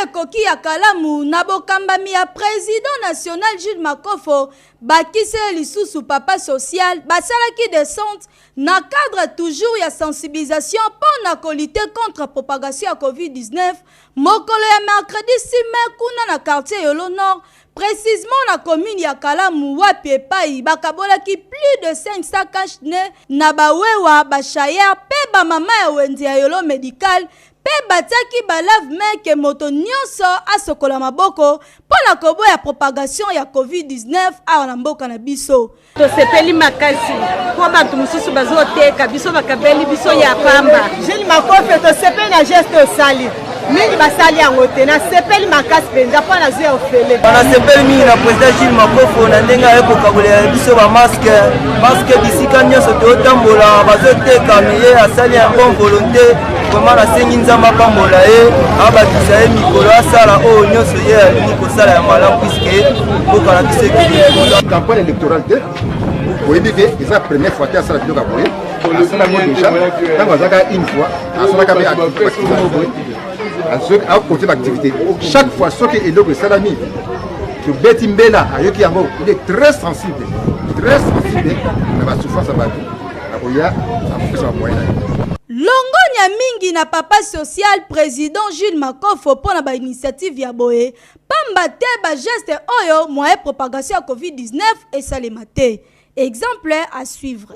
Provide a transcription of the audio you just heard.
ekoki ya Kalamu na bokambami ya president national Jules Makofo bakisi ye lisusu papa social basalaki descente na cadre toujours ya sensibilisation mpo na ko lutter contre propagation ya Covid-19 mokolo ya mercredi 6 mai kuna na quartier Yolo Nord, precisement na commune ya Kalamu wapi epai bakabolaki plus de 500 cache-nez na bawewa, ba chayeurs mpe ba mama ya wenze ya Yolo Medical mpe batiaki ba lave-mains ke moto nyonso asokola maboko mpo na koboya propagation ya Covid-19 awa na mboka na biso. Tosepeli makasi mpo bato mosusu bazoteka biso bakabeli biso ya pamba. Jules Makofe, tosepeli na geste osali mingi basali yango te. Nasepeli makasi mpenza mpo nazwi ya ofele. Nasepeli mingi na président Jules Makofo na ndenge aye kokabolela biso bamaske parce bisika nyonso toyotambola bazoteka, me ye asali ya bon volonté. Vraiment nasengi Nzambe apambola ye, abakisa ye mikolo, asala oyo nyonso ye alingi kosala ya malamu, puisque mboka na biso ekende. Campagne électorale te, oyebi ke eza première fois te asala biloko ya boye. Asalako déjà ntango azalaka une fois, asalaka mpe boye, akote baactivité. Chaque fois soki eloko esalami, tobeti mbela, ayoki yango. Il est très sensible, très sensible na basouffrance ya bato. Akoya, akopesa bamoyen na ye. Longonya mingi na papa social président Jules Makofo mpo na bainitiative ya boye, pamba te bageste oyo moyen propagation ya Covid-19 esalema te. Exemple à suivre.